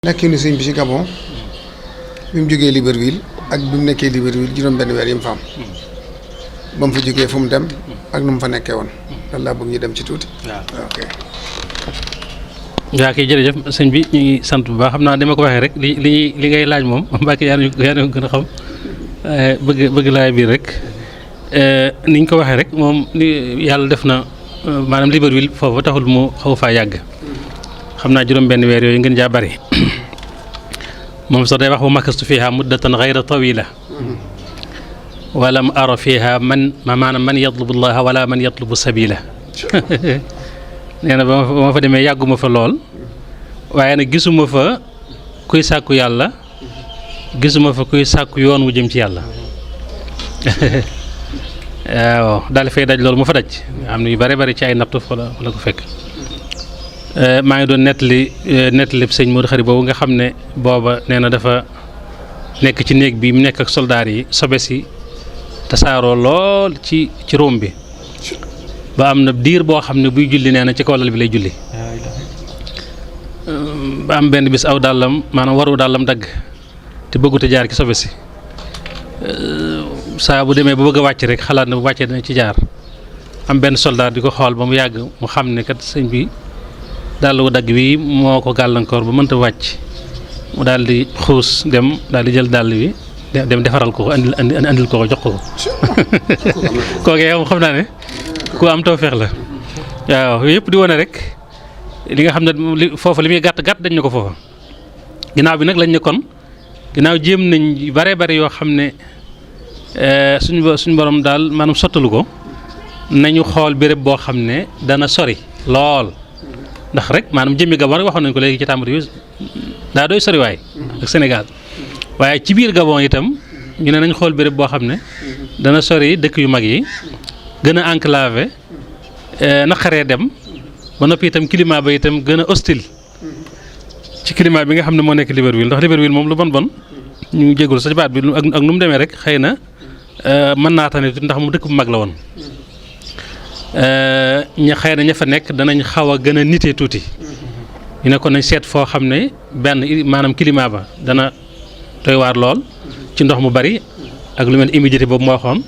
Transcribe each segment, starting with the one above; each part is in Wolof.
nekkinu sëñ bi ci Gabon bi mu jógee Libreville ak bi mu nekkee Libreville juróom-benn weer yi mu fa am ba mu fa jógee fu mu dem ak nu mu fa nekkee woon loolu laa bëgg ñu dem ci tuuti. waaw ok. waaw kay jërëjëf sëñ bi ñu ngi sant bu baax xam naa dama ko waxee rek li ngay laaj moom Mbacke yaa ngi gën a xam bëgg laay biir rek ni ñu ko waxee rek moom li yàlla def na maanaam Libreville foofu taxul mu xaw faa yàgg. xam naa juróom-benn weer yooyu ngeen jaa bari moom sax day wax bu makastu fiha muddatan gayra tawila walam ara fiha maanaam man yatlubu llaha wala man yatlubu sabila nee na ba ma fa demee yàgguma fa lool waaye nag gisuma fa kuy sàkku yàlla gisuma fa kuy sàkku yoon wu jëm ci yàlla waaw daal fay daj loolu mu fa daj am na yu bare bari ci ay nattu fa la ko fekk. maa ngi doon nettali sëñ Modou Khari boobu nga xam ne booba nee na dafa nekk ci néeg bi mu nekk ak soldaar yi sobe si tasaaroo lool ci róom bi ba am na diir boo xam ne buy julli nee na ci kaw lal bi lay julli ba am benn bis aw dàllam maanaam waru dàllam dagg te bëggut a jaar ci sobe si saa bu demee ba bëgg a wàcc rek xalaat na bu wàccee dina ci jaar am benn soldaar di ko xool ba mu yàgg mu xam ne kat sëñ bi dàll wu dagg wi moo ko gàllankoor ba mënta wàcc mu daal di xuus dem daal di jël dàll wi dem defaral ko andil ko jox ko kookee xam naa ne ku am tawfeex la waaw yëpp di wane rek li nga xam ne foofa li muy gàtt gàtt dañ na ko foofa ginnaaw bi nag lañ ne kon ginnaaw jéem nañ bare bare yoo xam ne suñ borom daal maanaam sottalu ko nañu xool béréb boo xam ne dana sori lool ndax rek maanaam jëmmi Gabon rek waxoon nañu ko léegi ci tàmbali bi daa doy soriwaay ak Sénégal waaye ci biir Gabon itam ñu ne nañ xool béréb boo xam ne dana sori dëkk yu mag yi gën a enclavé naqaree dem ba noppi itam climat ba itam gën a hostile ci climat bi nga xam ne moo nekk Libreville ndax Libreville moom lu bon ñu jégalu sa baat bi ak nu mu demee rek xëy na mën naa tane ndax moom dëkk bu mag la woon. xëy na ña fa nekk danañ xaw a gën a nitee tuuti ñu ne kon nañ seet foo xam ne benn maanaam climat ba dana doy waar lool ci ndox mu bari ak lu mel humidité boobu moo waxoon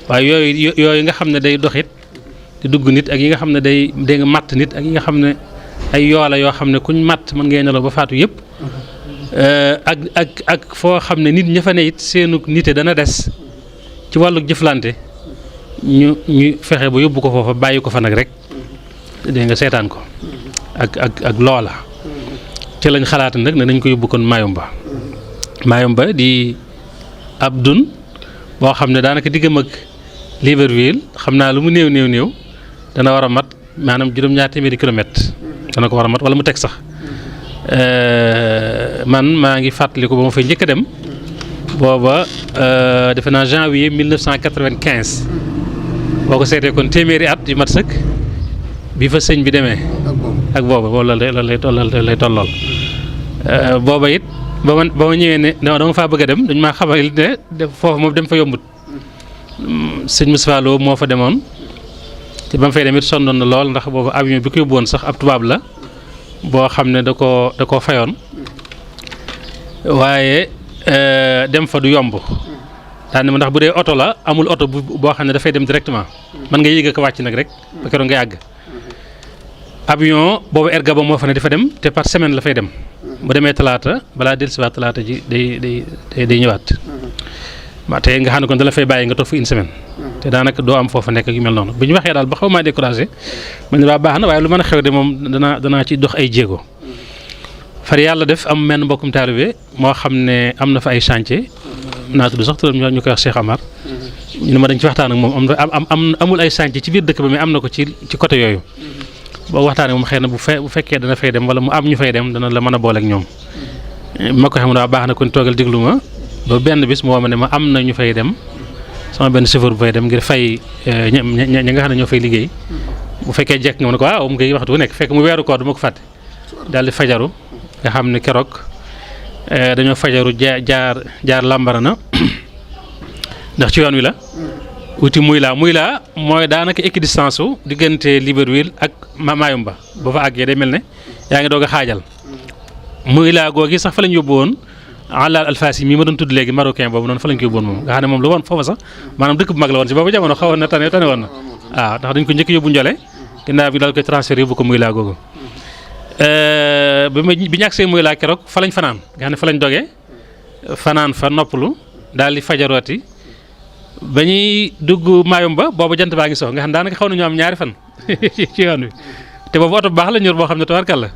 waaye yooyu nga xam ne day doxit di dugg nit ak yi nga xam ne day nga matt nit ak yi nga xam ne ay yoola yoo xam ne kuñ matt mën ngay nelaw ba faatu yëpp ak foo xam ne nit ña fa ne it seenu nite dana des ci wàllu jëflante ñu fexe ba yóbbu ko foofa bàyyi ko fa nag rek dégg nga seetaan ko ak loola ci lañ xalaat nag ne nañ ko yóbbu kon Mayumba di ab dun boo xam ne daanaka diggam ak Libreville xam naa lu mu néew dana war a mat maanaam juróom-ñaar téeméeri kilomètre dana ko war a mat wala mu teg sax man maa ngi fàttaliku ba ma fay njëkk a dem booba defe naa janvier 1995 boo ko seetee kon téeméeri at yu mat sëkk bi fa sëñ bi demee ak booba loolu lay tollool booba it ba ma ñëwee ne dama faa bëgg a dem dañ maa xamal ne foofu moom dem fa yombut sëñ Moustapha Lo moo fa demoon te ba mu fay dem it sonnoon na lool ndax booba avion bi ko yóbbu woon sax ab tubaab la boo xam ne da koo fayoon waaye dem fa du yomb daane ma ndax bu dee oto la amul oto boo xam ne dafay dem directement mën nga yéeg ko wàcc nag rek ba keroog ngay àgg avion boobu Air Gabon moo fa ne dafa dem te par semaine la fay dem bu demee talaata balaa dellusiwaat talaata ji day ñëwaat te nga xam ne kon da la fay bàyyi nga toog fa une semaine te daanaka doo am foofa nekk yu mel noonu bu ñu waxee daal ba xaw maa découragé man ne waa baax na waaye lu mën a xew de moom danaa ci dox ay jéego far yàlla def am menn mbokkum taalibe moo xam ne am na fa ay chantier naa tudd sax turam ñu koy wax Cheikh Amar ñu ne ma dañ ci waxtaan ak moom amul ay chantier ci biir dëkk ba mais am na ko ci côté yooyu boo waxtaanee moom xëy na bu fekkee dana fay dem wala mu am ñu fay dem dana la mën a boole ak ñoom ma ko xam ne waa baax na kon toogal déglu ma ba benn bis moo ma ne ma am na ñu fay dem sama benn chauffeur bu fay dem ngir fay ña nga xam ne ñoo fay liggéey bu fekkee jekk nga ma ne ko mu ngi waxtu bu nekk fekk mu weeru koor du ma ko fàtte daal di fajaru nga xam ne keroog dañoo fajaru jaar Lambarana ndax ci yoon wi la wuti Muyla mooy daanaka équidistance su diggante Libreville ak Mayumba ba fa àggee day mel ne yaa ngi doog a xaajal muy laa googi sax fa lañ yóbbu woon Alal Alfasi mii ma doon tudd léegi marocain boobu noonu fa lañ ko yóbbu woon moom nga xam ne moom la woon foofa sax maanaam dëkk bu mag la woon si boobu jamono xawoon na tane woon na waaw ndax dañ ko njëkk yóbbu Njole ginnaaw bi daal koy transféré yóbbu ko muy laa googu bi ñu agsee muy laa keroog fa lañ fanaan nga xam ne fa lañ dogee fanaan fa noppalu daal di fajarooti ba ñuy dugg Mayumba boobu jant baa ngi sox nga xam daanaka xaw nañu am ñaari fan ci yoon wi te boobu oto bu baax la ñor boo xam ne tawarkal la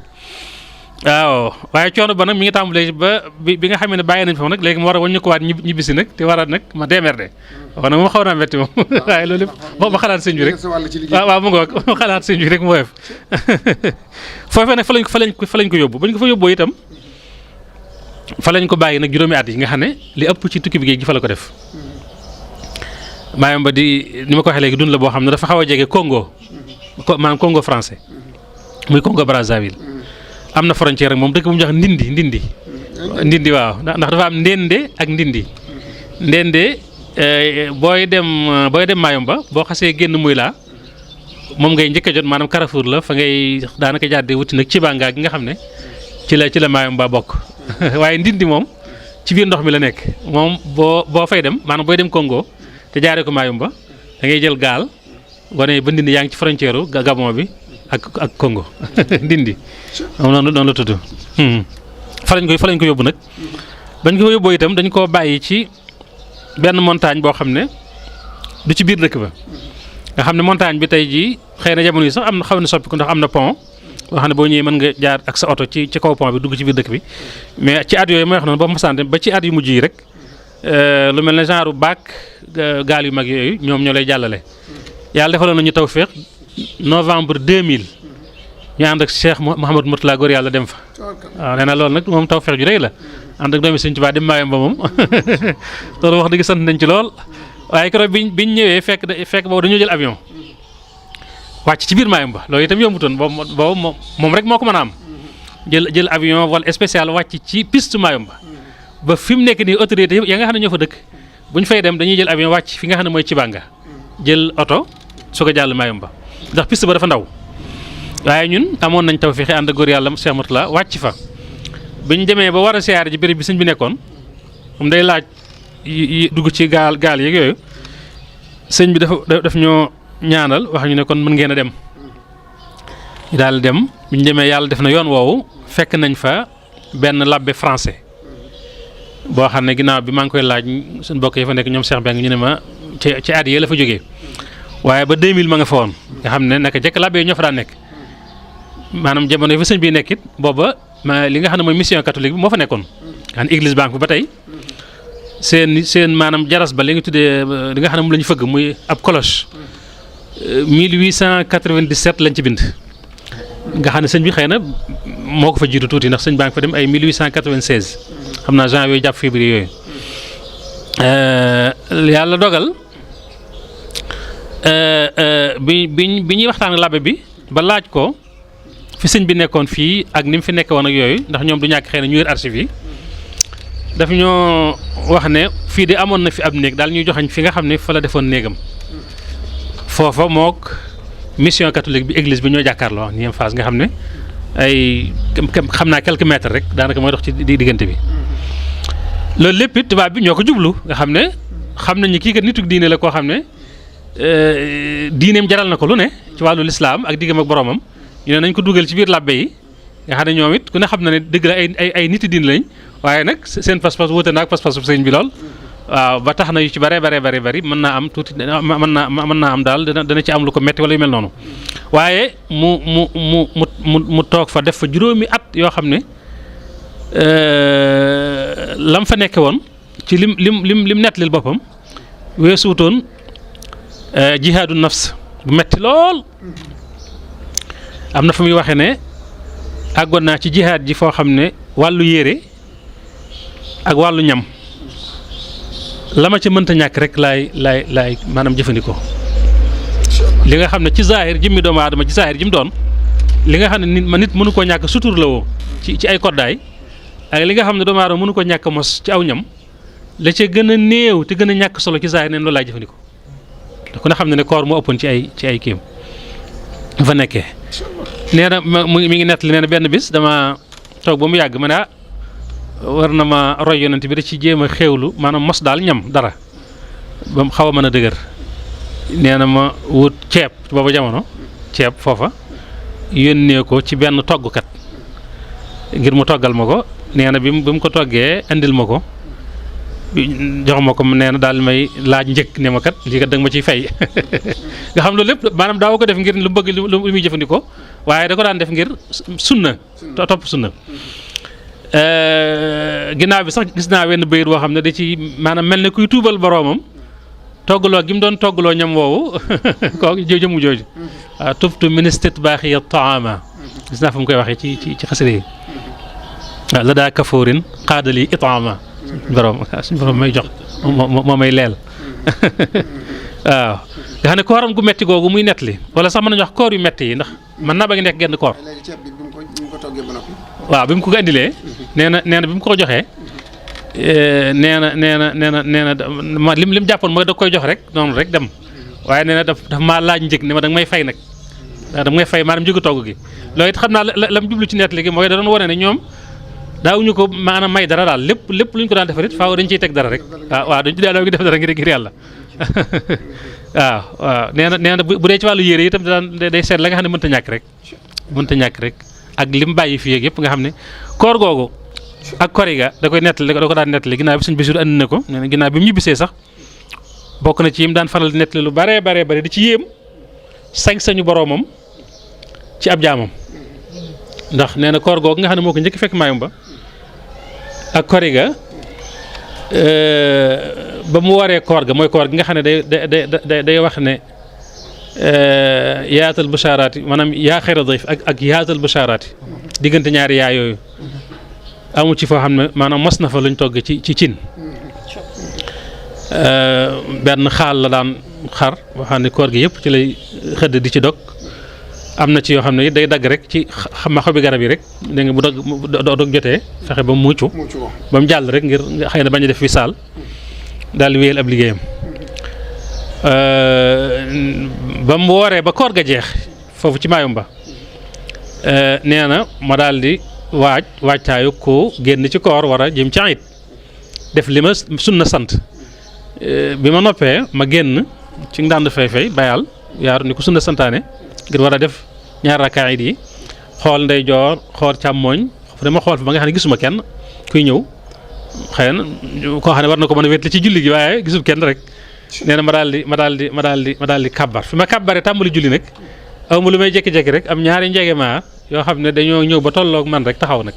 waaw waaye coono ba nag mi ngi tàmbalee ba bi nga xam ne bàyyi nañ fa nag léegi mu war a waññu ko waat ñibbisi nag te war a nag ma démerde wax nag moom xaw naa metti moom waaye loolu lépp ma xalaat sëñ bi rek waaw mu ngoog ma xalaat sëñ bi rek mu woyof foofee nag fa lañ ko yóbbu bañ ko fa yóbboo itam fa lañ ko bàyyi nag juróomi at yi nga xam ne li ëpp ci tukki bi géej gi fa la ko def Mayumba di ni ma ko waxee léegi dund la boo xam ne dafa xaw a jege Congo maanaam Congo français muy Congo Brazzaville am na frontière ak moom dëkk bu ñu wax ndindi waaw ndax dafa am ndende ak ndende booy dem Mayumba boo xasee génn muy laa moom ngay njëkk a jot maanaam Carrefour la fa ngay daanaka jàddee wuti nag ci bàngaa gi nga xam ne ci la Mayumba bokk waaye ndindi moom ci biir ndox mi la nekk moom boo fay dem maanaam booy dem Congo te jaaree ko Mayumba da ngay jël gaal wane ba ndindi yaa ngi ci frontière Gabon bi ak Congo ndindi moom noonu la tudd fa lañ ko yóbbu nag bañ ko yóbboo itam dañ koo bàyyi ci benn montagne boo xam ne du ci biir dëkk ba nga xam ne montagne bi tey jii xëy na jamono yi sax am na xaw na soppi ko ndax am na pont boo xam ne boo ñëwee mën nga jaar ak sa oto ci kaw pont bi dugg ci biir dëkk bi mais ci at yooyu may wax noonu ba masante ba ci at yu mujj yi rek lu mel ne genre baak gaal yu mag yooyu ñoom ñoo lay jàllale yàlla defaloon nañu tawfeex novembre 2000 ñu ànd ak Cheikh Mouhamadou Mourtala góor yàlla dem fa waaw nee na loolu nag moom tawfeex ju rëy la ànd ak doomi Sëñ Tuubaa dem Mayumba moom loolu wax dëgg sant nañ ci lool waaye keroog biñ ñëwee fekk boobu dañoo jël avion wàcc ci biir Mayumba loolu itam yombutoon boobu moom rek moo ko mën a am jël avion vol spécial wàcc ci piste Mayumba ba fi mu nekk nii autorité yëpp ya nga xam ne ñoo fa dëkk bu ñu fay dem dañuy jël avion wàcc fi nga xam ne mooy Cibanga jël oto su ko jàll Mayumba ndax piste ba dafa ndaw waaye ñun amoon nañ taw fexe ànd ak góor yàlla Cheikh Mourtala wàcc fa bi ñu demee ba war a siyaare ji béréb bi sëñ bi nekkoon moom day laaj dugg ci gaal yeeg yooyu sëñ bi daf ñoo ñaanal wax ñu ne kon mën ngeen a dem ñu daal dem bi ñu demee yàlla def na yoon woowu fekk nañ fa benn labbe français boo xam ne ginnaaw bi maa ngi koy laaj suñu mbokk yi fa nekk ñoom Cheikh Mbengue ñu ne ma ci at yii la fa jógee waaye ba 2000 ma nga fa woon nga xam ne naka jekk labbe yi ñoo fa daan nekk maanaam jamono yi fa sëñ bi nekkit booba li nga xam ne mooy mission catholique bi moo fa nekkoon nga xam ne église banque bi ba tey seen maanaam jaras ba li nga tuddee li nga xam ne moom la ñu fëgg muy ab cloche 1897 lañ ci bind nga xam ne sëñ bi xëy na moo ko fa jiitu tuuti ndax sëñ baa ngi fa dem ay 1896 xam naa janvier jàpp février yooyu yàlla dogal bi ñuy waxtaan ak labbe bi ba laaj ko fi sëñ bi nekkoon fii ak ni mu fi nekk woon ak yooyu ndax ñoom du ñàkk xëy na ñu wér archive yi daf ñoo wax ne fii de amoon na fi ab néeg daal ñuy joxañ fi nga xam ne fa la defoon néegam foofa mook mission catholique bi église bi ñoo jàkkaarloo ñeem phase nga xam ne ay xam naa quelques mètres rek daanaka mooy dox ci diggante bi loolu lépp it tubaab bi ñoo ko jublu nga xam ne xam nañu kii kat nituk diine la koo xam ne diineem jaral na ko lu ne ci wàllu lislaam ak diggam ak boromam ñu ne nañ ko dugal ci biir labbe yi nga xam ne ñoom it ku ne xam na ne dëgg la ay niti diine lañ waaye nag seen pas-pas wóote na ak pas-pasu sëñ bi lool waaw ba tax na yu ci bare mën naa am tuuti mën naa am daal dana ci am lu ko metti wala yu mel noonu waaye mu toog fa def fa juróomi at yoo xam ne lam fa nekke woon ci lim nettalil boppam weesuutoon jihaadu nafs bu metti lool am na fu muy waxee ne àggoon naa ci jihaad ji foo xam ne wàllu yére ak wàllu ñam la ma ca mënta ñàkk rek laay maanaam jëfandikoo li nga xam ne ci zaahir jëmmi doomu aadama ci zaahir jëm doon li nga xam ne nit mënu koo ñàkk sutur la woo ci ay koddaay ak li nga xam ne doomu aadama mënu ko ñàkk mos ci aw ñam la ca gën a néew te gën a ñàkk solo ci zaahir neen loolu laay jëfandikoo ku ne xam ne koor moo ëppoon ci ay kiim fa nekkee nee na mi ngi nettali nee na benn bis dama toog ba mu yàgg ma ne war na ma roy yonent bi da ci jéem a xéewlu maanaam mos daal ñam dara ba mu xaw a mën a dëgër nee na ma wut ceeb booba jamono ceeb foofa yónnee ko ci benn toggkat ngir mu toggal ma ko nee na bi mu ko toggee indil ma ko jox ma ko nee na daal may laaj njëkk ne ma kat lii kat da nga ma ciy fay nga xam loolu lépp maanaam daaw ko def ngir lu bëgg lu muy jëfandikoo waaye da ko daan def ngir sunna topp sunna ginnaaw bi sax gis naa wenn bayit boo xam ne da ci maanaam mel ne kuy tuubal boroomam toggaloo gi mu doon toggaloo ñam woowu kooku jëmu jooju waaw tubtu min istitbaaxiya taama gis naa fa mu koy waxee ci xasida yi waaw la daa kafoorin xaadali itaama suñu borom may jox moo may leel waaw nga xam ne kooram gu metti googu muy nettali wala sax mën nañu wax koor yu metti yi ndax mën naa ba ngi nekk genn koor waaw bi mu ko indilee nee na bi mu ko joxee nee na ma lim jàppoon mooy da koy jox rek noonu rek dem waaye nee na daf maa laaj njëg ne ma da nga may fay nag da nga may fay maanaam njëgu togg gi loolu it xam naa la mu jublu ci nettali gi mooy da doon wane ne ñoom daawuñu ko maanaam may dara daal lépp lu ñu ko daan defar it faaw dañ ciy teg dara rek waaw dañ ci daaw gi def dara ngir yàlla waaw nee na bu dee ci wàllu yére yi itam day seet la nga xam ne mënta ñàkk rek ak lim bàyyi fii ak yëpp nga xam ne koor googu ak koriga da koy nettali da ko daan nettali ginnaaw bi suñu Basiru andi na ko nee na ginnaaw bi mu ñibbisee sax bokk na ci yim daan faral di nettali lu bare di ci yéem sañ-sañu boroomam ci ab jaamam ndax nee na koor googu nga xam ne moo ko njëkk fekk Mayumba ak koriga ba mu waree koor ga mooy koor gi nga xam ne day wax ne yaatal bashaaraati maanaam yaa xayra dayf ak yaatal bashaaraati diggante ñaari yaa yooyu amu ci foo xam ne maanaam mos na fa luñ togg ci cin benn xaal la daan xar boo xam ne koor gi yëpp ci lay xëdd di ci dog am na ci yoo xam ne day dagg rek ci xobi garab yi rek dégg nga bu dog jotee fexe ba mu mucc ba mu jàll rek ngir xëy na bañ a def fi saal daal di wéyal ab liggéeyam ba mu wooree ba koor ga jeex foofu ci Mayumba nee na ma daal di waajtaayu ko génn ci koor war a jëm ci ayit def li ma sunna sant bi ma noppee ma génn ci ndànd fay bayal yaaru ni ko sunna santaane ngir war a def ñaar rakaayit yi xool ndeyjoor xool càmmooñ dama xool fa ba nga xam ne gisuma kenn kuy ñëw xëy na koo xam ne war na ko mën a wétli ci julli gi waaye gisul kenn rek nee na ma daal di kàbbar fi ma kàbbaree tàmbali julli nag aw ma lu may jékki-jékki rek am ñaari njegemaar yoo xam ne dañoo ñëw ba tolloog man rek taxaw nag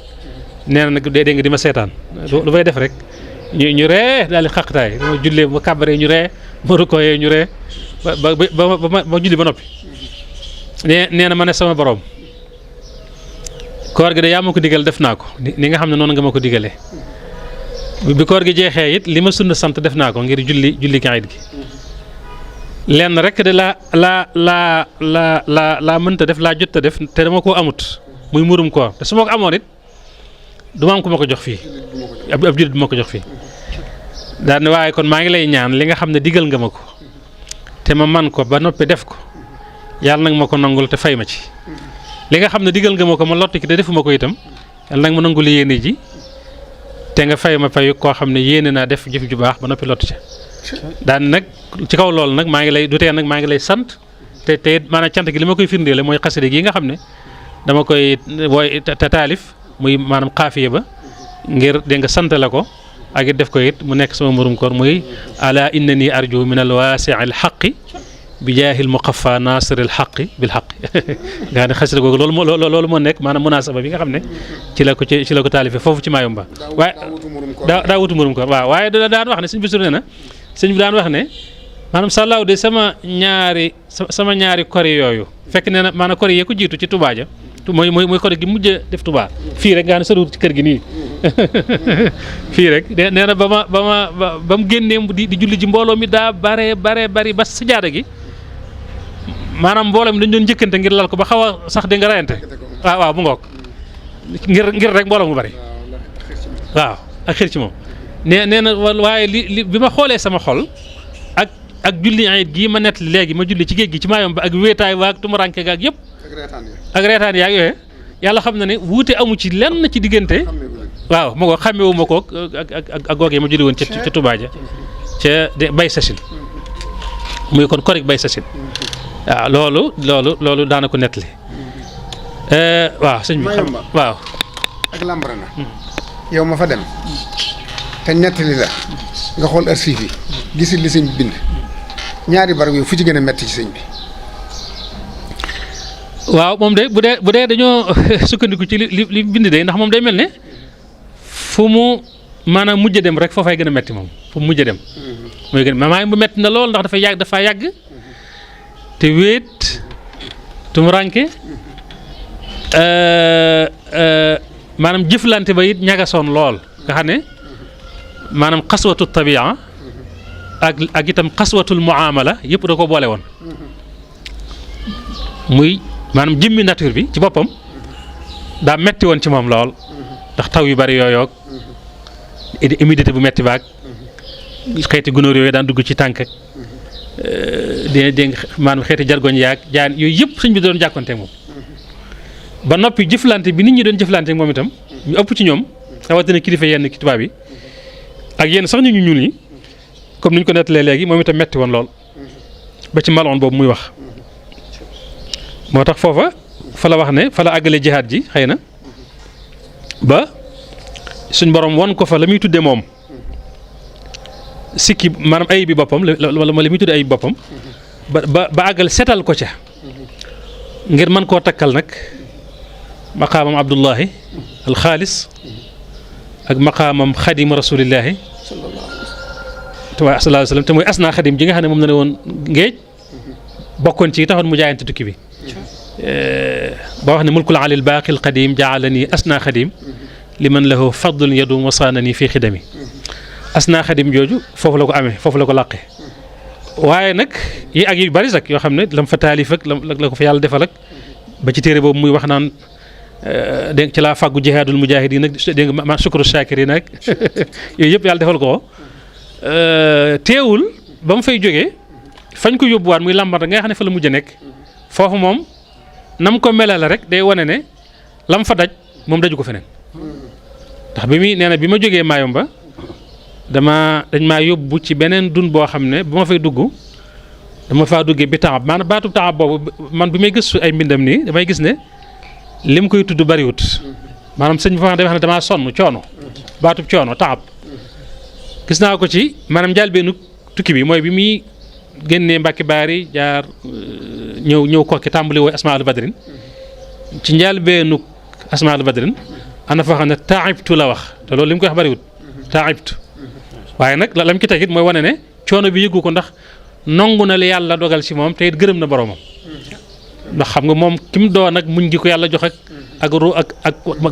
nee na nag dégg nga di ma seetaan lu may def rek ñu ree daal di xaqtaay ma jullee ma kàbbaree ñu ree ma rukkooyee ñu ree ba julli ba noppi nee na ma ne sama borom koor gi de yaa ma ko digal def naa ko ni nga xam ne noonu nga ma ko digalee bi koor gi jeexee it li ma sunna sant def naa ko ngir julli kaayit gi lenn rek de laa mënta def laa jot a def te dama koo amut muy murum koor te su ma ko amoon it du ma am ku ma ko jox fii ab jullit du ma ko jox fii daal ne waaye kon maa ngi lay ñaan li nga xam ne digal nga ma ko te ma man ko ba noppi def ko yàlla nag ma ko nangul te fay ma ci li nga xam ne digal nga ma ko ma lott ki te defuma ko itam yàlla nag ma nangul yéene ji te nga fay ma fayu koo xam ne yéene naa def jëf ju baax ba noppi lott ca daan nag ci kaw loolu nag maa ngi lay du tee nag maa ngi lay sant te maanaam cant gi li ma koy firndeele mooy xasida gi nga xam ne dama koy wooy te taalif muy maanaam xaafiya ba ngir dégg nga sant la ko ak it def ko it mu nekk sama murum koor muy ala innani arju min al waasi al xaqi bi jaahil muqaffa nasiril xaqi bil xaqi nga xam ne xasida googu loolu moo nekk maanaam munaasaba bi nga xam ne ci la ko taalifee foofu ci Mayumba waaye daa wutu murum koor waaw waaye daan wax ne sëñ Basiru nee na sëñ bi daan wax ne maanaam sàllaaw de sama ñaari kori yooyu fekk nee na maanaam kori yee ko jiitu ci Touba ja mooy kori gi mujj def Touba fii rek nga xam ne soriwut ci kër gi nii fii rek nee na ba mu génnee di julli ji mbooloo mi daa bari ba sajaada gi maanaam mbooloo mi dañu doon njëkkante ngir lal ko ba xaw a sax di nga rayante waaw mu ngoog ngir rek mbooloo mu bari waaw ak xir ci moom nee na waaye li bi ma xoolee sama xol ak julli ayit gii ma nett léegi ma julli ci géej gi ci Mayumba ak wéetaay waag tumuranke gaak yëpp ak reetaan yaag yooyu yàlla xam na ne wuute amu ci lenn ci diggante waaw ma ko xàmmewu ma ko ak googee ma jëlee woon ca Touba ja ca bay sachin muy kon korik bay sachin waaw loolu daana ko nettali waaw sëñ bi waaw ak Lambarana yow ma fa dem te nettali la nga xool archive yi gisul li sëñ bi bind ñaari barab yow fu ci gën a metti ci sëñ bi. waaw moom de bu dee dañoo sukkandiku ci li bind de ndax moom day mel ne fu mu maanaam mujj dem rek foofay gën a metti moom fu mu mujj dem. mooy gën a bu metti na lool ndax dafa yàgg te wéet tumuranke maanaam jëflante ba it ñagasoon lool nga xam ne maanaam xaswatu tabia ak itam xaswatul muamala yëpp da ko boole woon muy maanaam jëmmi nature bi ci boppam daa metti woon ci moom lool ndax taw yu bari yooyoog humidité bu metti baag xeeti gunóor yooyu daan dugg ci tànk ak dégg maanaam xeeti jargoñ yaag jaan yooyu yëpp sëñ bi doon jàkkonteeg moom ba noppi jëflante bi nit ñi doon jëflanteeg moom itam ñu ëpp ci ñoom rawatina kilifa yenn ki tubaab yi ak yenn sax nit ñu ñuul yi comme ni ñu ko nettalee léegi moom itam metti woon lool ba ci maloon boobu muy wax moo tax foofa fa la wax ne fa la àggale jihaad ji xëy na ba suñ borom won ko fa la muy tuddee moom sikki maanaam ayib bi boppam wala ma li muy tuddee ayib boppam ba àggal setal ko ca ngir mën koo takkal nag maqaamam Abdullahi alxaalis ak maqaamam xadim rasulillahi sallallahu alayhi wa sallam te mooy asnaa xadim ji nga xam ne moom na ne woon ngéej bokkoon ci taxoon mu jaayante tukki bi ba wax ne mulkul alil baaqil qadim jaalani asnaa xadim liman lahu fadlun yadum wasaanani fii xidami asnaa xadim jooju foofu la ko amee foofu la ko làqee waaye nag yi ak yu bari sax yoo xam ne lam fa taalif ak la ko fa yàlla defal ak ba ci téere boobu muy wax naan dégg ci laa fàggu jihaadul mujaahidiin nag dégg nga ma sukuru shaakiriin nag yooyu yëpp yàlla defal ko teewul ba mu fay jógee fañ ko yóbbuwaat muy Lambaréné nga xam ne fa la mujj a nekk foofu moom nam ko melal rek day wane ne lam fa daj moom daju ko feneen ndax bi muy nee na bi ma jógee Mayumba dañ maa yóbbu ci beneen dun boo xam ne bu ma fay dugg dama faa duggee bi taxab maanaam baatub taxab boobu man bi may gëstu ay mbindam nii damay gis ne lim koy tudd bariwut maanaam sëñ bi fa day wax ne damaa sonn coono baatub coono taxab gis naa ko ci maanaam njëlbeenu tukki bi mooy bi muy génnee Mbàkke Baari jaar ñëw kokki tàmbali wooy asmaa al badrin ci njëlbeenu asmaa al badrin ana fa xam ne taibtu la wax te loolu li mu koy wax bariwut taibtu waaye nag lam ci tegit mooy wane ne coono bi yëggu ko ndax nongu na li yàlla dogal ci moom te it gërëm na boromam ndax xam nga moom ki mu doon nag muñ gi ko yàlla jox ak ru ak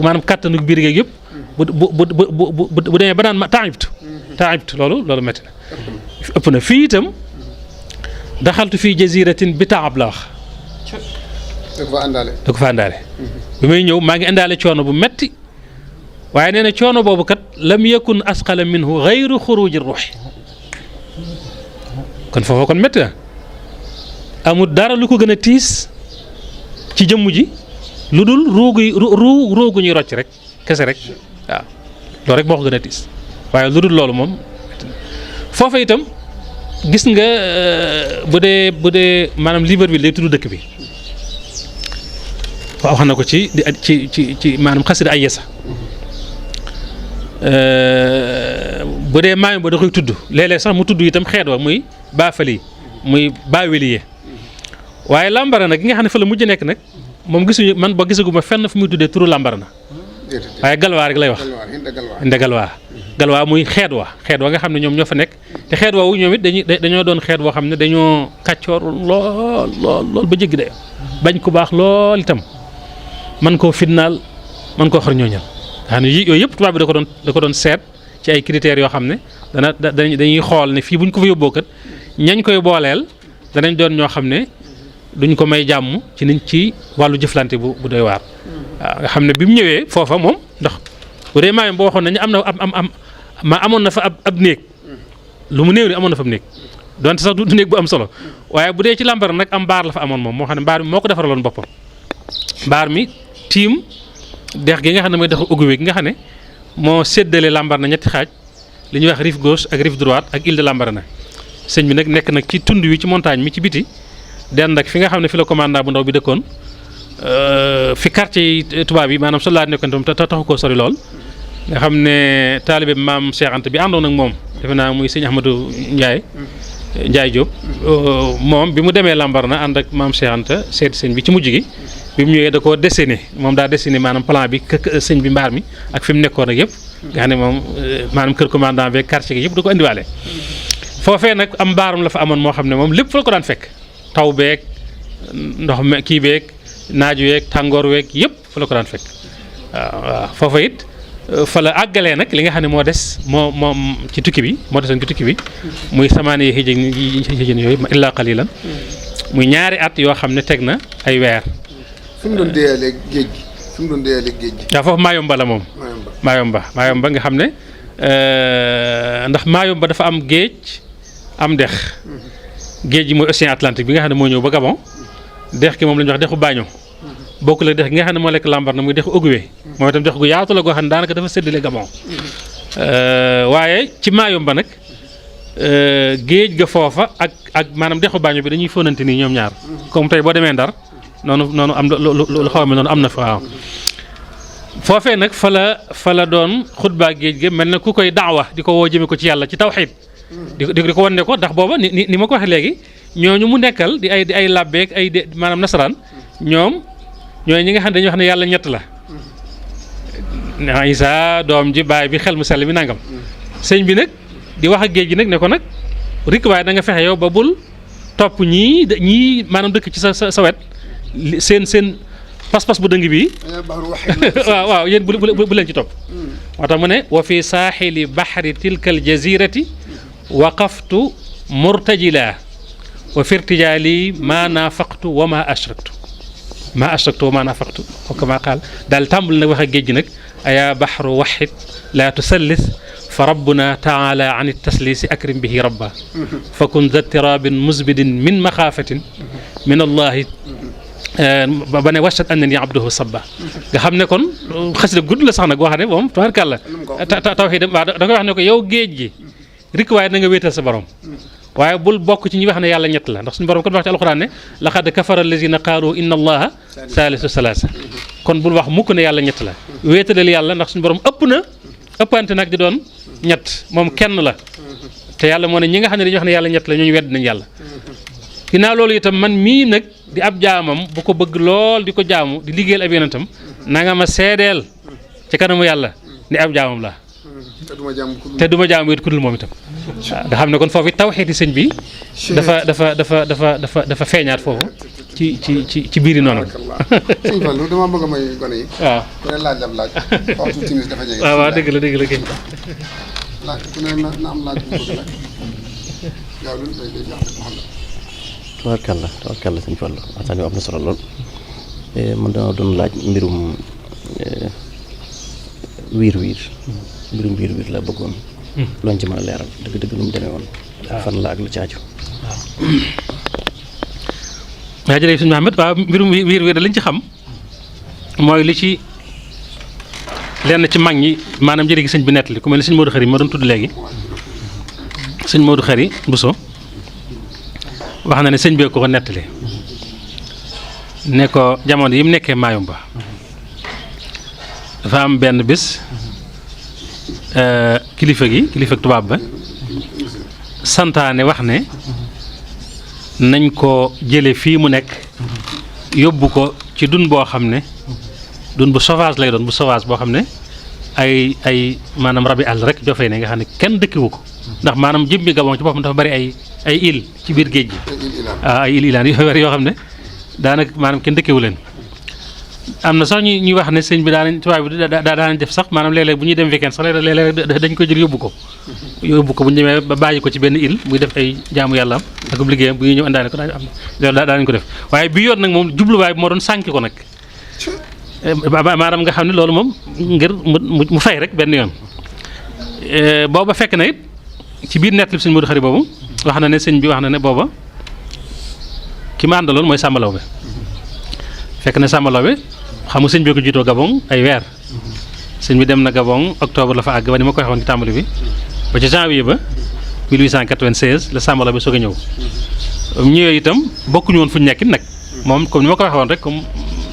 maanaam kàttanu biir geeg yëpp bu demee ba naan ma taibtu loolu métti na ëpp na fii itam daxaltu fii jaziratin bi taab la wax da ko fa àndaale bi may ñëw maa ngi àndaale coono bu metti waaye nee na coono boobu kat lam yakun asqala minhu gayru xuruji ruuxi kon foofa kon métti na amul dara lu ko gën a tiis ci jëmm ji lu dul ruugu ñuy rocc rek kese rek waaw loolu rek moo ko gën a tiis waaye lu dul loolu moom foofa itam gis nga bu dee maanaam Libreville day tudd dëkk bi waaw wax na ko ci maanaam xasida ay yesa bu dee maayom ba da koy tudd léeg-léeg sax mu tudd itam xeet wa muy baafali muy baaweliye waaye Lambaréné nag gi nga xam ne fa la mujj nekk nag moom gisuñu man ba gisaguma fenn fu muy tuddee turu Lambaréné waaye galwaa rek lay wax inde galwaa muy xeet wa nga xam ne ñoom ñoo fa nekk te xeet woowu ñoom it dañoo doon xeet woo xam ne dañoo kàccoor lool ba jéggi de bañ ku baax lool itam man koo fitnaal man koo xar ñooñal xam ne yooyu yëpp tubaab bi da ko doon seet ci ay critères yoo xam ne dañuy xool ne fii buñ ko fa yóbboo kat ñañ koy booleel danañ doon ñoo xam ne duñ ko may jàmm ci niñ ci wàllu jëflante bu doy waar waaw nga xam ne bi mu ñëwee foofa moom ndax bu dee maayam boo waxoon nañu am na amoon na fa ab néeg lu mu néew ni amoon na fa ab néeg donte sax du néeg bu am solo waaye bu dee ci Lambaréné nag am mbaar la fa amoon moom moo xam ne mbaar mi moo ko defaraloon boppam mbaar mi tiim dex gi nga xam ne mooy dexu Ogooué gi nga xam ne moo séddale Lambaréné ñetti xaaj li ñuy wax rive gauche ak rive droite ak île de Lambaréné sëñ bi nag nekk nag ci tund wi ci montagne mi ci biti dend ak fi nga xam ne fi la commandant bu ndaw bi dëkkoon fi quartier yi tubaab yi maanaam soldat nekkoon tam te taxu koo sori lool nga xam ne taalibe maam Cheikh Anta bi àndoon ak moom defe naa muy sëñ Ahmadou Ndiaye Diop moom bi mu demee Lambaréné ànd ak maam Cheikh Anta seeti sëñ bi ci mujj gi bi mu ñëwee da koo dessiné moom daa dessiné maanaam plan bi sëñ bi mbaar mi ak fi mu nekkoon ak yëpp nga xam ne moom maanaam kër commandant beeg quartier gi yëpp da ko indiwaale foofee nag am mbaaram la fa amoon moo xam ne moom lépp fa la ko daan fekk taw beeg ndox me kii beeg naaju weeg tàngoor weeg yëpp fa la ko daan fekk waaw foofa it fa la àggalee nag li nga xam ne moo des moom ci tukki bi moo desoon ci tukki bi muy samaane yi xijjën yooyu illaa qalilan muy ñaari at yoo xam ne teg na ay weer. fi mu doon déyalee géej gi waaw foofu Mayomba la moom. Mayomba nga xam ne ndax Mayomba dafa am géej am dex géej gi mooy océan Atlantique bi nga xam ne moo ñëw ba Gabon dex gi moom la ñuy wax dexu Bagno bokkul ak dex gi nga xam ne moo lekk Lambaréné muy dexu Ogooué mooy itam dex gu yaatu la goo xam ne daanaka dafa séddale Gabon waaye ci Mayomba nag géej ga foofa ak maanaam dexu Bagno bi dañuy fóonante nii ñoom ñaar comme tey boo demee Ndar noonu am lu xaw a mel noonu am na fa waaw foofee nag fa la doon xutbaa géej ga mel na ku koy daawa di ko woo jëme ko ci yàlla ci tawxiid di ko wan ne ko ndax booba ni ma ko waxee léegi ñooñu mu nekkal di ay làbbeek ay maanaam nasaraan ñooy ñi nga xam ne dañuy wax ne yàlla ñett la Isa doom ji baay bi xel mu sell mi nangam sëñ bi nag di wax ak géej gi nag ne ko nag rik waaye da nga fexe yow ba bul topp ñii maanaam dëkk ci sa wet seen pas-pas bu dëng bi waaw yéen bu leen ci topp moo tax mu ne wa fi saaxili baxri tilka al jazirati waqaftu murtajila wa fi irtijaali ma naafaqtu wa ma ashraktu wa ma naafaqtu wa kama qaal daal tàmbali nag wax ak géej gi nag ayaa baxru waxid laa tusallis fa rabbuna taala an tasliisi akrim bihi rabba fa kun za tirabin musbidin min maxaafatin min allahi ba ne waccat an na ni abduhu sabba nga xam ne kon xasida gudd la sax nag boo xam ne moom tabarkàlla tawxiid waaw da koy wax ne ko yow géej gi rik waaye na nga wéetal sa borom waaye bul bokk ci ñi wax ne yàlla ñett la ndax suñu borom kon wax ci alxuraan ne laqad kafara allazina qaalu inna allaha saalisu salaasa kon bul wax mukk ne yàlla ñett la wéetalal yàlla ndax suñu borom ëppante nag di doon ñett moom kenn la te yàlla moo ne ñi nga xam ne dañuy wax ne yàlla ñett la ñooñu wedd nañ yàlla ginnaaw loolu itam man mii nag di ab jaamam bu ko bëgg lool di ko jaamu di liggéeyal ab yonentam na nga ma seedeel ci kanamu yàlla ni ab jaamam la te duma jaamu it ku dul moom itam nga xam ne kon foofu tawxiiti sëñ bi dafa feeñaat foofu ci biiri noonu sëñ Fallou dama bëgg a may gone yi waaw ku ne laaj am laaj waxtu timis dafa jege waaw dëgg la kay laaj ku ne na am laaj bu bëgg laaj gaaw lu day jox Mouhamed tabarkalla sëñ Fallou waxtaan wi am na solo lool man dama doon laaj mbirum wiir wiir la bëggoon looñ ci mën a leeral dëgg lu mu demee woon fan la ak lu caaju waaw jërëjëf sëñ Mouhamed waaw mbirum wiir da lañ ci xam mooy li ci lenn ci mag ñi maanaam jëri gi sëñ bi nettali ku mel ne sëñ Modou Khari ma doon tudd léegi sëñ Modou Khari Bousso wax na ne sëñ bee ko nettali ne ko jamono yi mu nekkee Mayumba dafa am benn bis kilifa tubaab ba santaane wax ne nañ ko jële fii mu nekk yóbbu ko ci dun boo xam ne dun bu sauvage lay doon bu sauvage boo xam ne ay maanaam rabi àll rek jofee ne nga xam ne kenn dëkkiwu ko ndax maanaam jëmmi Gabon ci boppam dafa bari ay île ci biir géej gi ay île ilaan yoo xam ne daanaka maanaam kenn dëkkewu leen am na sax ñuy wax ne sëñ bi tubaab bi daanañ def sax maanaam léeg-léeg bu ñuy dem weekend sax léeg-léeg dañ koy jël yóbbu ko bu ñu demee ba bàyyi ko ci benn île muy def ay jaamu yàlla am ak liggéeyam bu ñuy ñëw àndaane ko daanañ ko def waaye bi yoon nag moom jubluwaay bi moo doon sànki ko nag maanaam nga xam ne loolu moom ngir mu fay rek benn yoon booba fekk na it ci biir nett li sëñ Modou Khari boobu wax na ne sëñ bi wax na ne booba ki ma àndaloon mooy Samba Lawbe fekk na Samba Lawbe xam nga sëñ bi ko jiitoo Gabon ay weer sëñ bi dem na Gabon octobre la fa àgg ba ni ma koy waxoon ci tàmbali bi ba ci janvier ba 1896 la Samba Laobé soog a ñëw ñëwee itam bokkuñu woon fu ñu nekkit nag moom comme ni ma ko waxee woon rek comme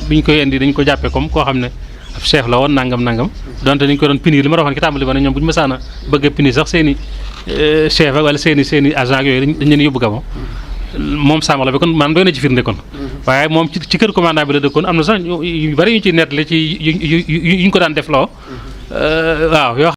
bi ñu koy indi dañ ko jàppee comme koo xam ne ab chef la woon nangam donte dañ ko doon punir li ma waxoon ci tàmbali ba ne ñoom bu ñu mësaan a bëgg a punir sax seen i chef ak wala seen i agent yooyu dañ leen yóbbu Gabon moom Samba Laobé kon maanaam doy na ci firnde kon waaye moom ci kër commandant bi la dëkkoon am na sax yu bari yu ñu ciy nettali ci yu ñu ko daan def loo waaw